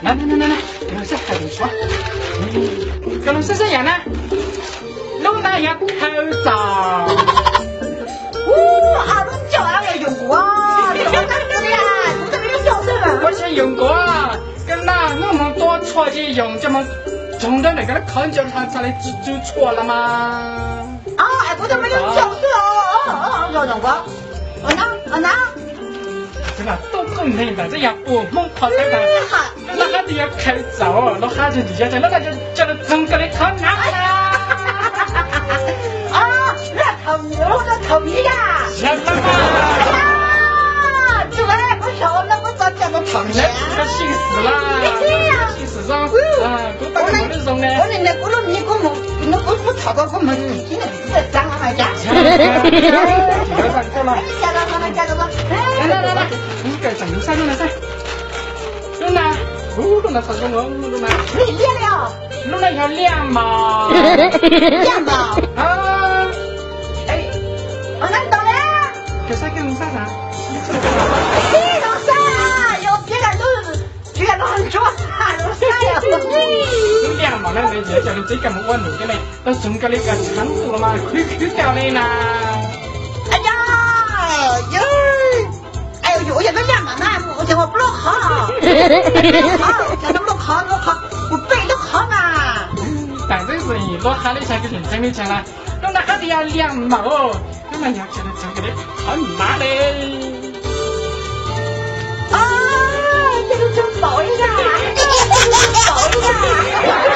Na na na na, koj los saib hais lus suav, koj los saib saib yam na, lub no yog khaws txom. Ub, lub caum no yog yoom nkuav, kuv tsis yog yoom nkuav, koj naj hnub moog tua tshuaj tsis yoom, coj moog tsoog nrab ntawm koj lub khov ncau txhaj le tsw tshuaj los mas. Kuv tsis yog yoom nkuav, na na. Tub koj neeg ntawd twb yog ua Hmoob qhov teb ntag, lub hab twb yog khaws txom, lub hab twb yog, lub no coj los tsoog koj li qhov nav na. Yog lub mas, koj sib xws lawm, koj sib xws zoo, kuv tau koj lub zoo ne. Koj txhob koj, koj mas tsis txav mas cas. Koj txhob saib lub no saib. Lub na, lub no txhob zoo, lub na, lub no yog liaj mom. Liaj mom. Koj saib koj saib na. Lub liaj mom na, nws yog cov neeg txib koj mus ua num cov ne, tau tsoog koj li koj tshaav los mas khwv khwv koj li na. Yog lub liaj mom na, ua cas ua plaub qhov, ua cas plaub qhov, plaub qhov, kuv peb lub qhov mas. Tam twb xwm lub hab li cas koj tseem ntseeg li cas na. Lub no hab twb yog liaj mom, lub no yog cov neeg tsoog koj li qhov nav li. Ces lub tsoog npaum li cas, npaum li cas.